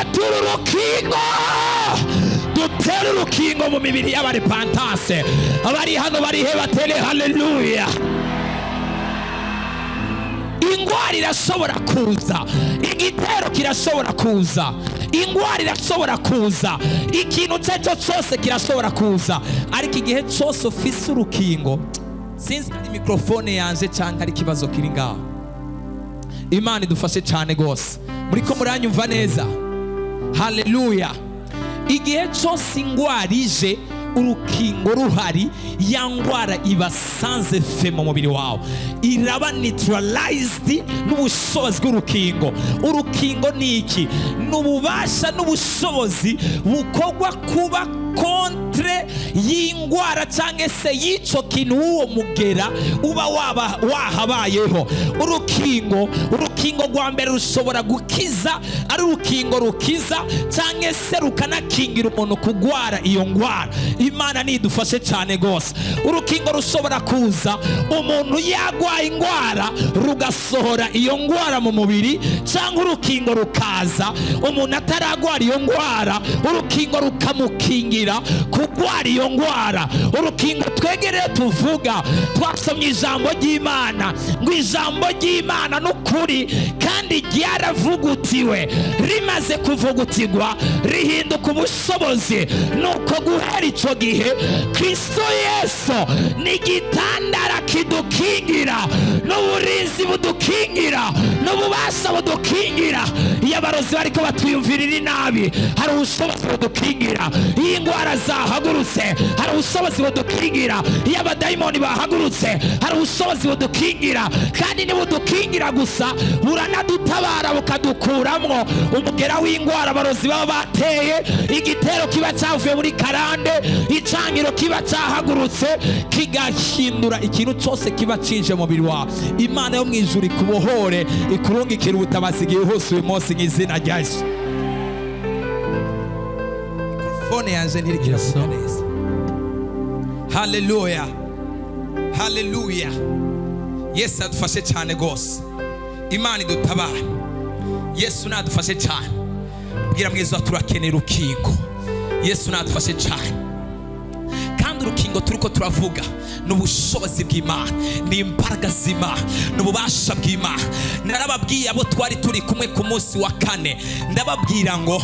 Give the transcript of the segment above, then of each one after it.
Twatura urukingo, dutere urukingo mu mibiri y'abarepantase. Abari hano barihe batere haleluya. Ingwara irashobora kuza, igitero kirashobora kuza, ingwara irashobora kuza, ikintu cyo cyose kirashobora kuza, ariko igihe cyose ufise urukingo. Sinzi mikrofone yanje cyangwa ari ikibazo kiri ngaho. Imana idufashe cyane gose. Muriko muranyumva neza? Haleluya. Igihe cyose ingwara ije, urukingo ruhari, ya ngwara iba sans effet mu mubiri wawe, iraba neutralized n'ubushobozi bw'urukingo. Urukingo ni iki? Ni ububasha n'ubushobozi bukorwa kuba contre y'ingwara cyangwa se y'ico kintu uwo mugera uba wahabayeho. Urukingo rwa mbere rushobora gukiza, ari urukingo rukiza cyangwa se rukanakingira umuntu kugwara iyo ngwara. Imana nidufashe cyane gose. Urukingo rushobora kuza umuntu yagwaye ingwara rugasohora iyo ngwara mu mubiri, cyangwa urukingo rukaza umuntu ataragwara iyo ngwara, urukingo rukamukingira kugwara iyo ngwara. Urukingo twegereye tuvuga, twasomye ijambo ry'Imana ngo ijambo ry'Imana n'ukuri kandi ryaravugutiwe, rimaze kuvugutirwa rihinduka ubushobozi. Nuko guhera ico gihe Kristo Yesu ni igitandara kidukingira, n'uburinzi budukingira, n'ububasha budukingira. Iyo abarozi bariko batwiyumvirira inabi, hari ubushobozi budukingira. Iyo ingwara zahagurutse, hari ubushobozi budukingira. Iyo abadayimoni bahagurutse, hari ubushobozi budukingira. Kandi nibudukingira gusa, buranadutabara bukadukuramwo umugera w'ingwara abarozi baba bateye. Igitero kiba cyavuye muri karande, icangiro kiba cyahagurutse kigahindura ikintu cyose kiba cinje mu mubiri wawe. Imana yo mu ijuru ikubohore, ikurungikira ubutabazi bwihuse uyu munsi mu izina rya Yesu. Mikrofone yanje ntiriko iravuga neza. Haleluya, haleluya. Yesu adufashe cyane gose. Imana idutabare. Yesu nadufashe cyane. Bwira mwiza turakenera urukingo. Yesu nadufashe cyane. Kandi urukingo turiko turavuga ni ubushobozi bw'Imana, ni imbaraga z'Imana, ni ububasha bw'Imana. Narababwiye abo twari turi kumwe ku munsi wa kane, ndababwira ngo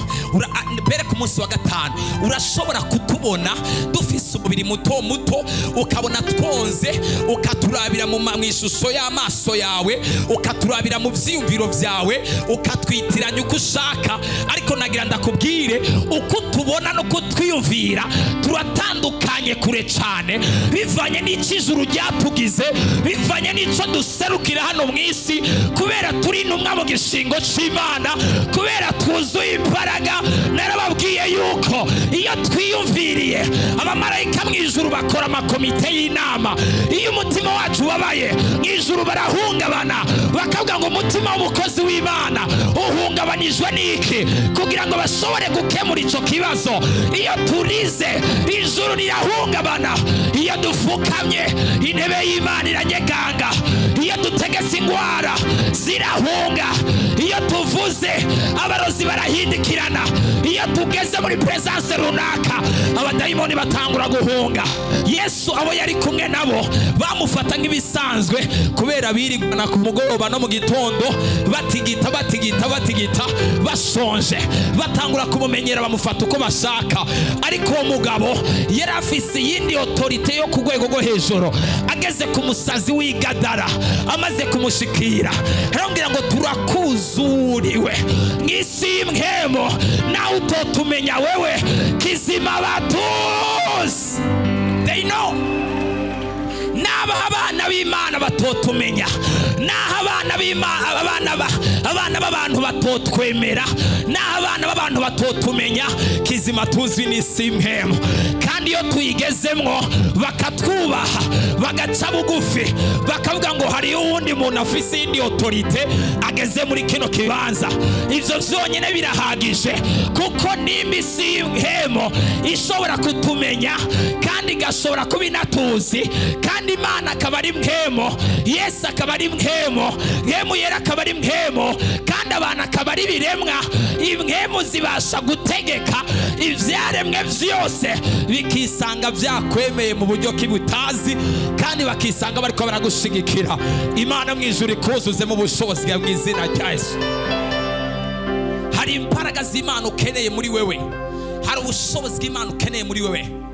mbere ku munsi wa gatanu urashobora kutubona dufise umubiri muto muto, ukabona twonze, ukaturabira mu ishusho y'amaso yawe, ukaturabira mu vyiyumviro vyawe, ukatwitiranya uko ushaka. Ariko nagira ndakubwire, uko tubona no kutwiyumvira turatandukanye kure cyane, bivanye n'ikijuru ryatugize, bivanye n'ico duserukira hano mu isi. Kubera turi intumwa mu gishingo c'Imana, kubera twuzuye imbaraga. Narababwiye yuko iyo twiyumviriye abamarayika mu ijuru bakora amakomite y'inama. Iyo umutima wacu wabaye mu ijuru barahungabana, bakavuga ngo umutima w'umukozi w'Imana uhungabanijwe n'iki, kugira ngo bashobore gukemura ico kibazo. Iyo turize ijuru rirahungabana. Iyo dufukamye intebe y'Imana iranyeganga. Iyo dutegetse ingwara zirahunga. Iyo tuvuze abarozi barahindikirana. Iyo tugeze muri presence runaka abadayimoni batangura guhunga. Yesu abo yari kumwe nabo bamufata nk'ibisanzwe, kubera birigana ku mugoroba no mu gitondo batigita batigita batigita bashonje, batangura kumumenyera, bamufata uko bashaka. Ariko uwo mugabo yari afise iyindi autorité yo ku rwego rwo hejuru. Ageze ku musazi w'igadara, amaze kumushikira arambwira ngo turakuzuriwe mw'isi y'imhemo, nawe utotumenya wewe kizima batuzi. They know. Naba abana b'Imana batotumenya, naho abana b'Imana, abana b'abantu batotwemera, naho abana b'abantu batotumenya, kizima tuzi n'isi y'imhemo. Kandi iyo tuyigezemwo bakatwubaha, bagaca bugufi, bakavuga ngo hari uwundi muntu afise indi autorité ageze muri kino kibanza. Ivyo vyonyene birahagije, kuko nimba isi y'imhemo ishobora kutumenya kandi Igashobora kuba inatuzi, kandi Imana akaba ari mpwemu, Yesu akaba ari mpwemu, mpwemu yera akaba ari mpwemu, kandi abantu akaba ari ibiremwa. Impwemu zibasha gutegeka ivyaremwe vyose, bikisanga vyakwemeye mu buryo kibutazi, kandi bakisanga bariko baragushigikira. Imana mu ijuru ikuzuze mu bushobozi bwawe mu izina rya Yesu. Hari imbaraga z'Imana ukeneye muri wewe, hari ubushobozi bw'Imana ukeneye muri wewe.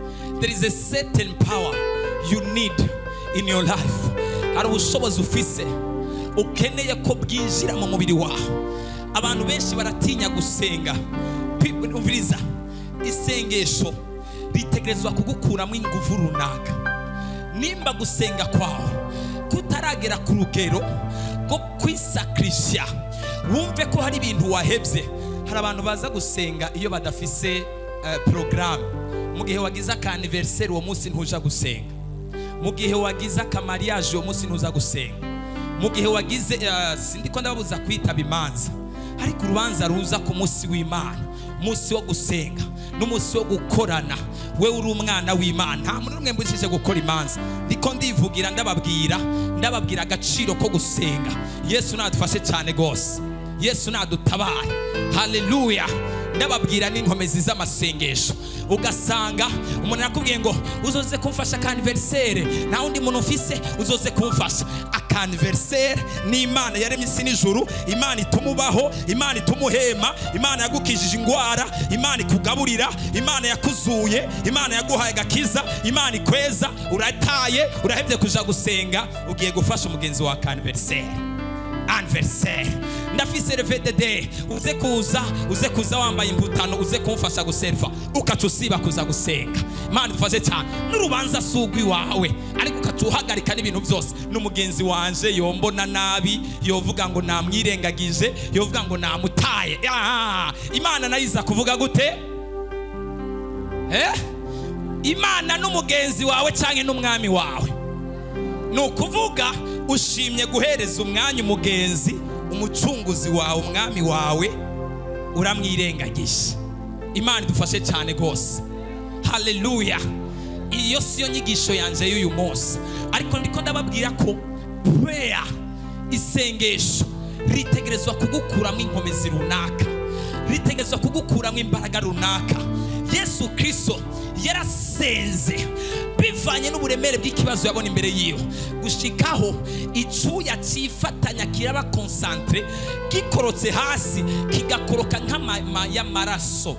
There is a certain power you need in your life. Hari ubushobozi ufise ukeneye ko bwinjira mu mubiri wawe. Abantu benshi baratinya gusenga. Umviriza, isengesho ritegerezwa kugukuramo ingufu runaka. Nimba gusenga kwawe kutaragera ku rugero rwo kwisakrisha, wumve ko hari ibintu wahebye. Hari abantu baza gusenga iyo badafise programme. Mu gihe wagize aka anniversaire uwo munsi ntuja gusenga, mu gihe wagize aka mariage uwo munsi ntuza gusenga, mu gihe wagize sindiko ndababuza kwitaba imanza, ariko urubanza ruza ku munsi w'Imana, umunsi wo gusenga n'umunsi wo gukorana. We uri umwana w'Imana, nta muntu n'umwe mbujije gukora imanza. Ndiko ndivugira, ndababwira agaciro ko gusenga. Yesu nadufashe cyane gose, Yesu nadutabare. Haleluya. Ndababwira n'inkomezi z'amasengesho. Ugasanga umuntu arakubwiye ngo uzoze kumfasha aka anniversaire, nta wundi muntu ufise uzoze kumfasha aka anniversaire. Ni Imana yaremye isi n'ijuru, Imana ituma ubaho, Imana ituma uhema, Imana yagukijije ingwara, Imana ikugaburira, Imana yakuzuye, Imana yaguhaye agakiza, Imana ikweza. Urataye, urahevye kuja gusenga, ugiye gufasha umugenzi wa anniversaire. Anniversaire, ndafise RVDD, uze kuza wambaye imputano, uze kumfasha guserva, ukaca usiba kuza gusenga. Imana idufashe cyane. N'urubanza sugwi wawe, ariko ukaca uhagarika n'ibintu byose. N'umugenzi wanje yombona nabi, yovuga ngo namwirengagije, yovuga ngo namutaye. Imana nayo iza kuvuga gute? Imana n'umugenzi wawe canke n'umwami wawe. Ni ukuvuga ushimye guhereza umwanya umugenzi, umucunguzi wawe, umwami wawe, uramwirengagije. Imana idufashe cyane gose. Haleluya. Iyo siyo nyigisho yanje y'uyu munsi, ariko ndiko ndababwira ko prayer, isengesho ritegerezwa kugukuramo inkomezi runaka, ritegerezwa kugukuramo imbaraga runaka. Yesu Kristo yarasenze bivanye n'uburemere bw'ikibazo yabona imbere yiwe, gushikaho icuya cifatanya kiraba concentre, gikorotse hasi kigakoroka nk'ama y'amaraso.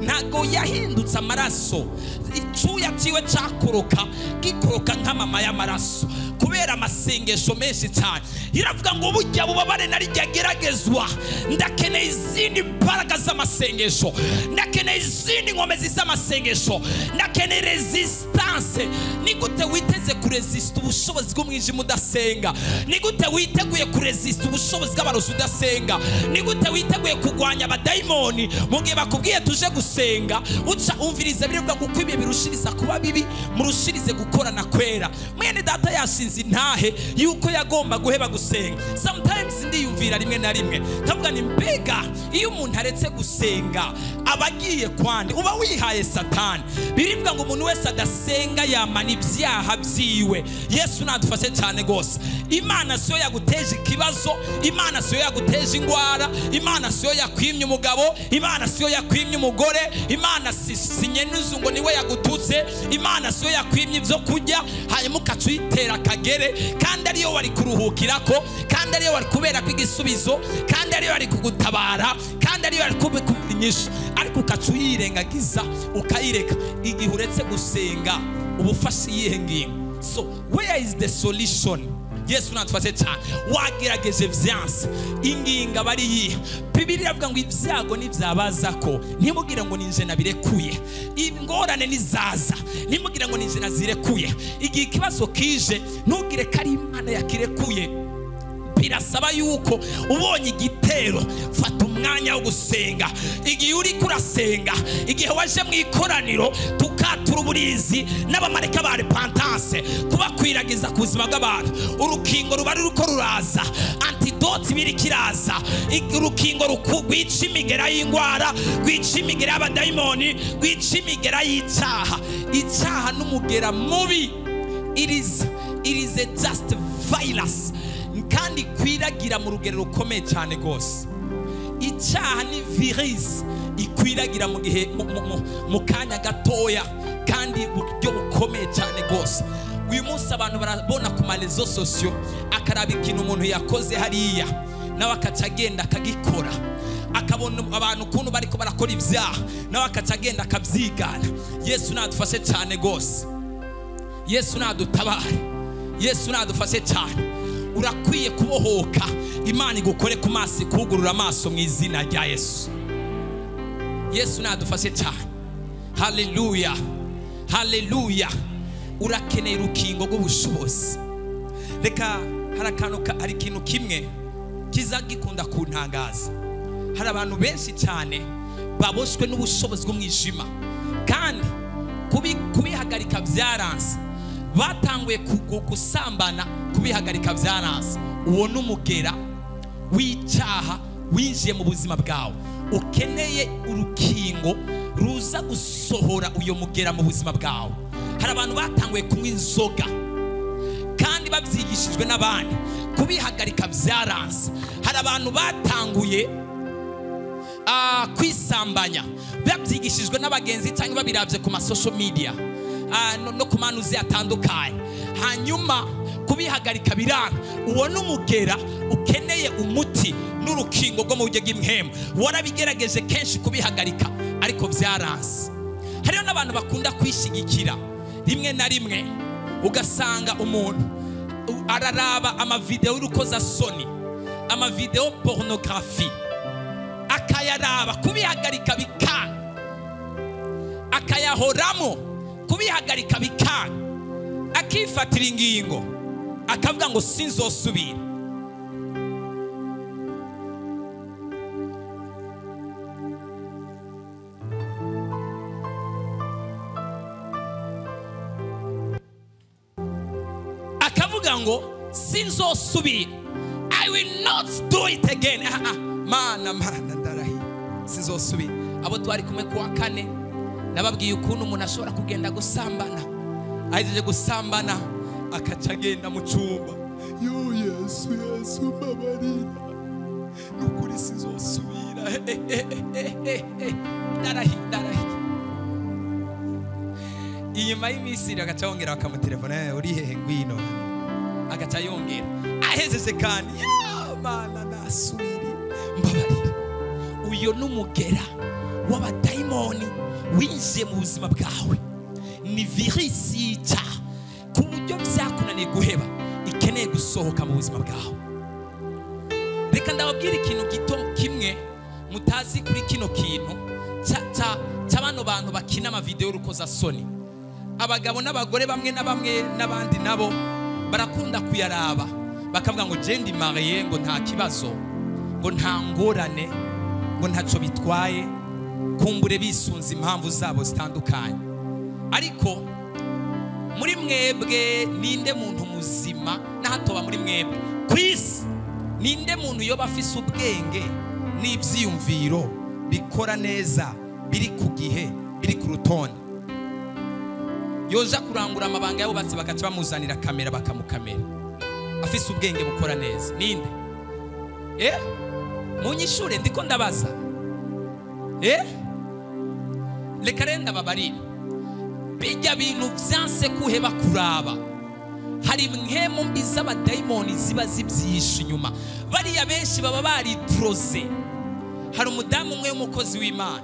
Ntago yahindutse amaraso, icuya ciwe cakoroka gikoroka nk'amama y'amaraso kubera amasengesho menshi cyane. Iravuga ngo burya bubabare nari geragezwa, ndakeneye izindi mbaraga z'amasengesho, ndakeneye izindi nkomezi z'amasengesho, ndakeneye resistance. Ni gute witeze kuresista ubushobozi bw'umwijima udasenga? Ni gute witeguye kuresista ubushobozi bw'abarozi udasenga? Ni gute witeguye kurwanya abadayimoni mu gihe bakubwiye tuje gusenga? Uca umviriza, birivuga ngo uko ibihe birushiriza kuba bibi, murushirize gukorana kwera. Mwene data yashinze intahe yuko yagomba guheba gusenga. Sometimes ndiyumvira rimwe na rimwe nkavuga ni mbega iyo umuntu aretse gusenga abagiye kwande, uba wihaye Satani. Birivuga ngo umuntu wese adasenga yamana ibyaha byiwe. Yesu nadufashe cyane gose. Imana siyo yaguteje ikibazo, Imana siyo yaguteje ingwara, Imana siyo yakwimye umugabo, Imana siyo yakwimye umugore, Imana sinyenuzu ngo niwe yagututse, Imana siyo yakwimye ibyo kurya, hanyuma ukaca uyitera akagere, kandi ariyo wari kuruhukirako, kandi ariyo wari kubera ko igisubizo, kandi ariyo wari kugutabara, kandi ariyo wari kubikumenyesha, ariko ukaca uyirengagiza ukayireka. Igihe uretse gusenga ubufashe iyihe ngingo? So where is the solution? Yesu natufashe cyane. Wagerageje vyanse, inginga bari yihe? Bibiliya iravuga ngo ibyago nivyabaza ko ntimugire ngo ninje nabirekuye, ingorane nizaza ntimugire ngo ninje nazirekuye. Igihe ikibazo kije ntugire ko ari Imana yakirekuye. Birasaba yuko ubonye igitero fata umwanya wo gusenga. Igihe uri kurasenga, igihe waje mu ikoraniro tukatura uburizi n'abamareka ba repentance kubakwiragiza ku buzima bw'abantu, urukingo ruba ruriko ruraza, antidote ibiri kiraza, urukingo rwica imigera y'ingwara, rwica imigera y'abadayimoni, rwica imigera y'icyaha. Icyaha n'umugera mubi, it is a just virus kandi kwiragira mu rugero rukomeye cyane gose. Icyaha ni virus ikwiragira mu gihe mu kanya gatoya kandi buryo bukomeye cyane gose. Uyu munsi abantu barabona ku marezo sosio akaraba ikintu umuntu yakoze hariya nawe akaca agenda akagikora, akabona abantu ukuntu bariko barakora ibyaha nawe akaca agenda akabyigana. Yesu nadufashe cyane gose, Yesu nadutabare, Yesu nadufashe cyane. Urakwiye kubohoka, Imana igukore ku maso, kugurura amaso mu izina rya Yesu. Yesu nadufashe cyane. Haleluya, haleluya. Urakeneye urukingo rw'ubushobozi. Reka hari ikintu kimwe kiza gikunda kuntangaza. Hari abantu benshi cyane baboshwe n'ubushobozi bw'umwijima kandi kubihagarika byaranse. Batanguye gusambana, kubihagarika byaranse. Uwo n'umugera w'icyaha winjiye mu buzima bwawe. Ukeneye urukingo ruza gusohora uyo mugera mu buzima bwawe. Hari abantu batanguye kunywa inzoga kandi babyigishijwe n'abandi, kubihagarika byaranse. Hari abantu batanguye kwisambanya babyigishijwe n'abagenzi cyangwa babirabye ku ma social media no ku manuzi atandukanye, hanyuma kubihagarika biranga. Uwo n'umugera ukeneye umuti n'urukingo rwo mu buryo bw'impemu. Warabigerageje kenshi kubihagarika ariko byaranse. Hariho n'abantu bakunda kwishigikira, rimwe na rimwe ugasanga umuntu araraba amavideo y'urukozasoni, amavideo pornografi, akayaraba, kubihagarika bikanga, akayahoramo, kubihagarika bikanga, akifatira ingingo akavuga ngo sinzosubira. Akavuga ngo sinzosubira, I will not do it again. Mana mana ndarahiye sinzosubira. Abo twari kumwe kuwa kane nababwiye ukuntu umuntu ashobora kugenda gusambana, ahejeje gusambana akaca agenda mu cyumba, yo Yesu Yesu mbabarira nukuri sinzosubira, ndarahiye ndarahiye. Inyuma y'iminsi agaca yongera bakamutelefona, uri hehe ngwino, agaca yongera ahejeje kandi ya mana nasubiri mbabarira. Uyo n'umugera w'abadayimoni winjiye mu buzima bwawe, ni virus y'icyaha ku buryo byakunaniye guheba, ikeneye gusohoka mu buzima bwawe. Reka ndababwira ikintu gito kimwe mutazi kuri kino kintu cy'abano bantu bakina amavideo y'urukozasoni. Abagabo n'abagore bamwe na bamwe n'abandi nabo barakunda kuyaraba bakavuga ngo je ndi marié, ngo nta kibazo, ngo nta ngorane, ngo ntaco bitwaye, kumbure bisunze impamvu zabo zitandukanye. Ariko muri mwebwe ninde muntu muzima n'ahatoba muri mwebwe kwisi ninde muntu yoba afise ubwenge n'ivyiyumviro bikora neza, biri ku gihe, biri ku rutonde, yoja kurangura amabanga y'abubatsi bakaca bamuzanira kamera bakamukamera, afise ubwenge bukora neza? Ninde? Munyishure ndiko ndabaza. Reka rero ndababarira, bijya bintu vyanse kuheba kuraba, hari mpemu mbi z'abadayimoni ziba zibyishe inyuma. Bariya benshi baba baridroze. Hari umudamu umwe w'umukozi w'Imana,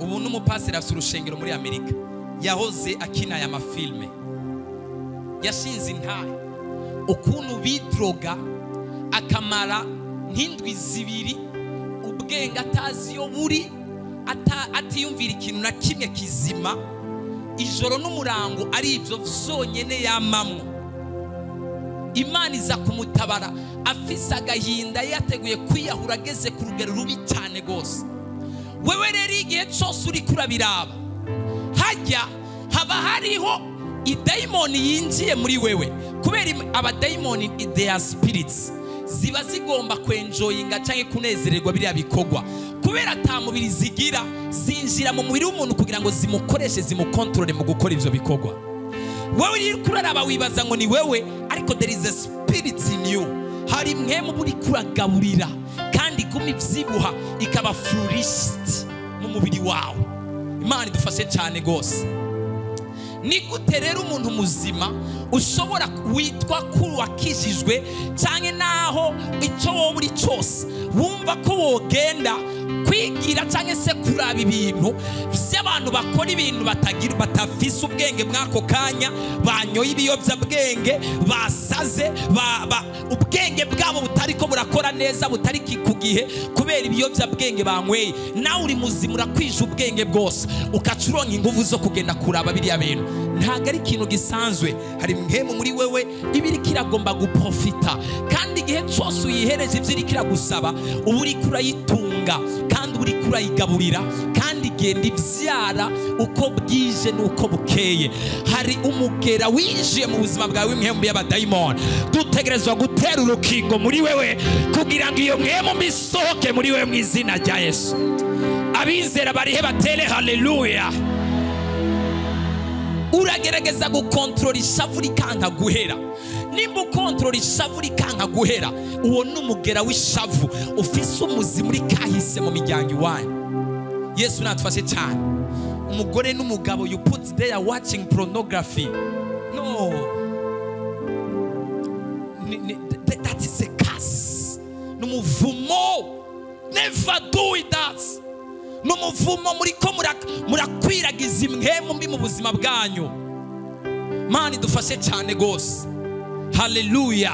ubu n'umupasiteri afite urushengero muri Amerika, yahoze akina aya mafilme, yashinze intahe ukuntu bidroga akamara nk'indwi zibiri ubwenge atazi iyo buri, atiyumvira ikintu na kimwe kizima, ijoro n'umurango ari ibyo vyonyene yamamwo. Imana iza kumutabara afise agahinda, yateguye kwiyahura, ageze ku rugero rubi cyane rwose. Wewe rero igihe cyose uri kurabiraba, hajya haba hariho idayimoni yinjiye muri wewe, kubera abadayimoni, they are spirits, ziba zigomba kwenjoyinga cyangwa kunezererwa biriya bikorwa. Kubera ata mubiri zigira, zinjira mu mubiri w'umuntu kugira ngo zimukoreshe, zimukontorore mu gukora ivyo bikorwa. Wewe uri kuraraba wibaza ngo ni wewe, ariko there is a spirit in you. Hari mwemu buri kuragaburira, kandi iguma ivyibuha ikaba flourished mu mubiri wawe. Imana idufashe cyane gose. Ni gute rero umuntu muzima ushobora witwa ko wakijijwe, cyangwa naho icyo wowe uri cyose wumva ko wogenda kwigira cyangwa se kuraba ibintu by'abantu bakora ibintu batagira, batafise ubwenge mw'ako kanya, banyoye ibiyobyabwenge, basaze, ubwenge bwabo butari ko burakora neza, butari ku gihe kubera ibiyobyabwenge banyweye. Nawe uri muzima, urakwije ubwenge bwose, ukacuronka ingufu zo kugenda kuraba biriya bintu. Ntabwo ari ikintu gisanzwe. Hari mwemu muri wewe ibiri kiragomba guprofita, kandi igihe cyose uyihereje ibyo iri kiragusaba, uba uri kurayitunga kandi uri kurayigaburira, kandi igenda ibyara uko bwije n'uko bukeye. Hari umugera winjiye mu buzima bwawe w'imhembu y'abadayimoni. Dutegerezwa gutera urukingo muri wewe kugira ngo iyo mwemu misohoke muri wewe mu izina rya Yesu. Abizera barihe batere haleluya. Uragerageza gukontorora ishavu rikanka guhera. Nimba ukontorora ishavu rikanka guhera, uwo ni umugera w'ishavu ufise umuzi muri kahise mu miryango iwanyu. Yesu natufashe cyane. Umugore n'umugabo, you put there watching pornography. No, that is a curse. N'umuvumo. Never do it that. N'umuvumo muriko murakwiragiza imwemu mbi mu buzima bwanyu. Mani dufashe cyane gose. Haleluya,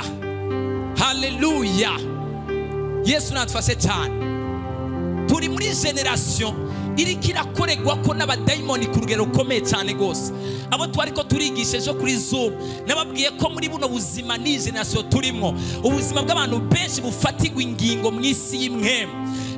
haleluya. Yesu natufashe cyane. Turi muri generation iriko irakoregwa ko n'abadayimoni ku rugero rukomeye cyane gose. Abo twari ko turigisha ejo kuri Zoom, nababwiye ko muri buno buzima ni generation turimo, ubuzima bw'abantu benshi bufatirwa ingingo mu isi y'imwemu.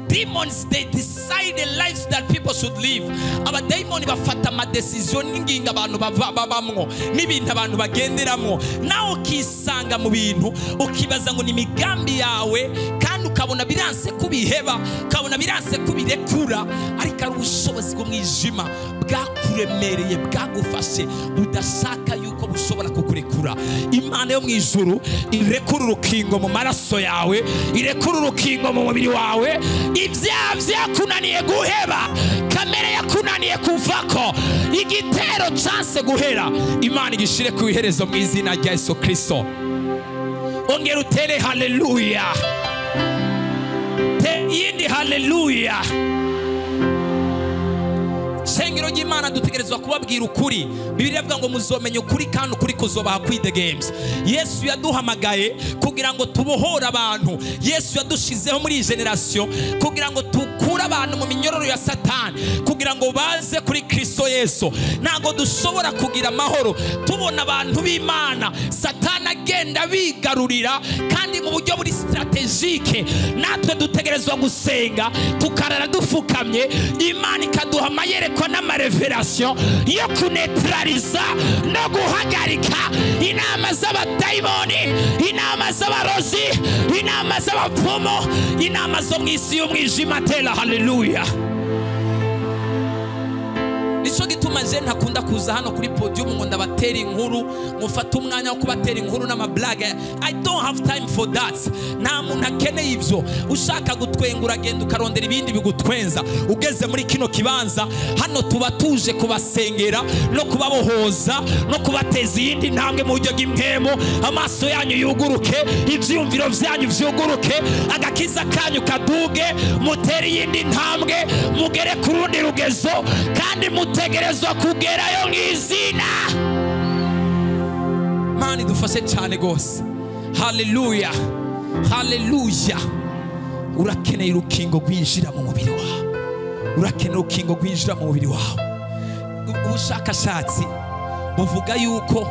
Demons, they decide the lives that people should live. Abadayimoni bafata amadecision n'ingingo abantu babamwo, n'ibintu abantu bagenderamwo. Nawe ukisanga mu bintu ukibaza ngo ni imigambi yawe, kandi ukabona biranse kubiheba, ukabona biranse kubirekura, ariko ari ubushobozi bw'umwijima bwakuremereye, bwagufashe, budashaka yuko bushobora kukurekura. Imana yo mu ijuru irekura urukingo mu maraso yawe, irekura urukingo mu mubiri wawe. Ibyaha byakunaniye guheba, kamere yakunaniye kuvako, igitero chance guhera, Imana igishire ku iherezo mu izina rya Yesu Kristo. Ongera utere haleluya, iyindi haleluya. Shengero ry'Imana, dutegerezwa kubabwira ukuri. Bibiliya ivuga ngo muzomenya ukuri kandi ukuri kuzobaha kwidegemvya. Yesu yaduhamagaye kugira ngo tubohore abantu. Yesu yadushizeho muri iyi generation kugira ngo tukure abantu mu minyororo ya Satani, kugira ngo baze kuri Kristo Yesu. Ntabwo dushobora kugira amahoro tubona abantu b'Imana Satani agenda bigarurira, kandi mu buryo buri strategique. Natwe dutegerezwa gusenga tukarara dufukamye, Imana ikaduha amayerekwa n'amarevelation yo kunetraliza no guhagarika inama z'abadayimoni, inama z'abarozi, inama z'abapfumu, inama zo mu isi y'umwijima. Tera haleluya. Nico gituma je ntakunda kuza hano kuri podium ngo ndabatera inkuru, mufate umwanya wo kubatera inkuru n'amablague. I don't have time for that. Nta muntu akeneye ivyo. Ushaka gutwengura agenda ukarondera ibindi bigutwenza. Ugeze muri kino kibanza hano tuba tuje kubasengera no kubabohoza no kubateza iyindi ntambwe mu buryo bw'impwemu. Amaso yanyu yuguruke, ivyiyumviro vyanyu vyuguruke, agakiza kanyu kaduge, mutere iyindi ntambwe, mugere ku rundi rugezo, kandi mutegerezwa kugerayo mw'izina. Mani dufashe cyane gose. Haleluya, haleluya. Urakeneye urukingo rwinjira mu mubiri wawe, urakeneye urukingo rwinjira mu mubiri wawe. Ubushakashatsi buvuga yuko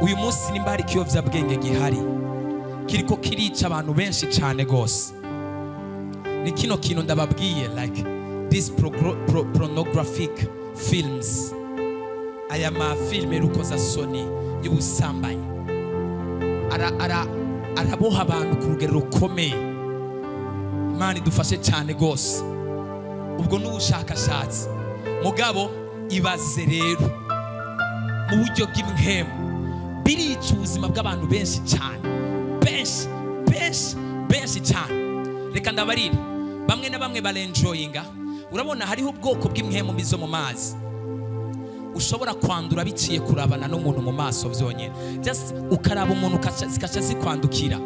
uyu munsi nimba hari ikiyovyabwenge gihari, kiriko kirica abantu benshi cyane gose. Ni kino kintu ndababwiye, like this pornographic films, aya ma filme y'urukozasoni y'ubusambanyi araboha abantu ku rugero rukomeye. Imana idufashe cyane gose. Ubwo n'ubushakashatsi mugabo ibaze rero mu buryo bw'impemu birica ubuzima bw'abantu benshi cyane, benshi benshi benshi cyane. Reka ndabarire, bamwe na bamwe barenjoyinga. Urabona hariho ubwoko bw'impemu mbi zo mu mazi ushobora kwandura biciye kurabana n'umuntu mu maso byonyine, just ukaraba umuntu zikaca zikwandukira.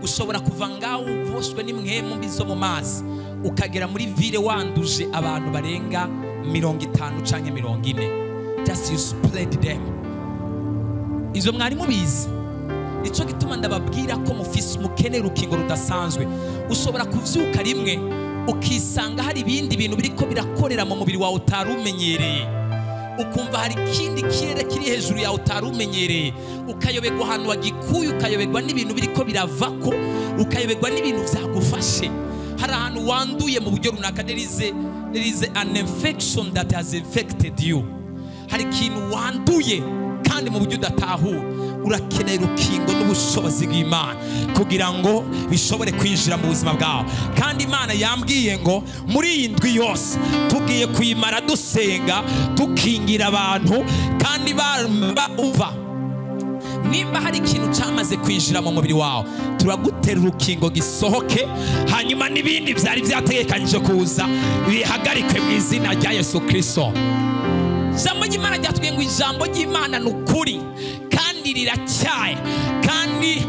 Ushobora kuva ngaho uboshwe n'impemu mbi zo mu mazi ukagera muri ville wanduje abantu barenga 50 canke 40, just you spread them. Izo mwari mubizi. Nico gituma ndababwira ko mufise mukene urukingo rudasanzwe. Ushobora kuvyuka rimwe ukisanga hari ibindi bintu biriko birakorera mu mubiri wawe utarumenyereye, ukumva hari ikindi kirere kiri hejuru yawe utarumenyereye, ukayoberwa ahantu wagikuye, ukayoberwa n'ibintu biriko biravako, ukayoberwa n'ibintu vyagufashe. Hari ahantu wanduye mu buryo runaka, there is an infection that has infected you. Hari ikintu wanduye kandi mu buryo udatahura. Urakeneye urukingo n'ubushobozi bw'Imana kugira ngo bishobore kwinjira mu buzima bwawe. Kandi Imana yambwiye ngo muri iyi ndwi yose tugiye kuyimara dusenga, tukingira abantu, kandi bumva nimba hari ikintu cyamaze kwinjira mu mubiri wawe turagutera urukingo gisohoke, hanyuma n'ibindi byari byategekanyije kuza bihagarikwe mu izina rya Yesu Kristo. Ijambo ry'Imana ryatubwiye ngo ijambo ry'Imana ni ukuri kandi riracyaye kandi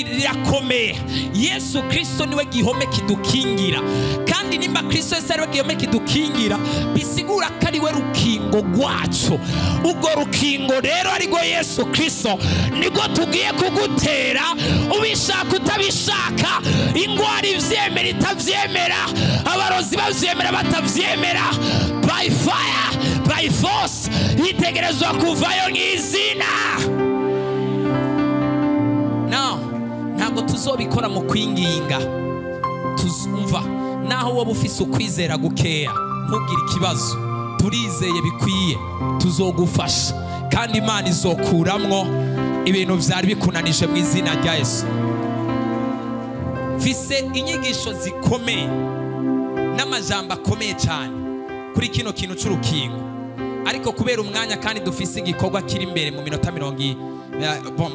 rirakomeye. Yesu Kristo niwe gihome kidukingira, kandi nimba Kristo Yesu ariwe gihome kidukingira, bisigura ko ariwe rukingo rwacu. Ubwo rukingo rero arirwo Yesu Kristo nibwo tugiye kugutera, ubishaka utabishaka, ingwara ivyemera itavyemera, abarozi bavyemera batavyemera, by fire by force yitegerezwa kuvayo mw'izina. Now ntabwo tuzobikora mu kwinginga, tuzumva naho wowe ufise ukwizera gukeya ntugire ikibazo, turizeye bikwiye, tuzogufasha kandi Imana izokuramwo ibintu vyari bikunanije mu izina rya Yesu. Mfise inyigisho zikomeye n'amajambo akomeye cyane kuri kino kintu c'urukingo, ariko kubera umwanya kandi dufise igikorwa kiri imbere mu minota 40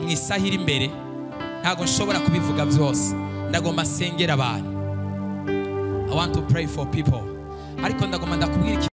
mu isaha iri imbere, ntabwo nshobora kubivuga byose. Ndagomba sengera abantu, I want to pray for people, ariko ndagomba ndakubwira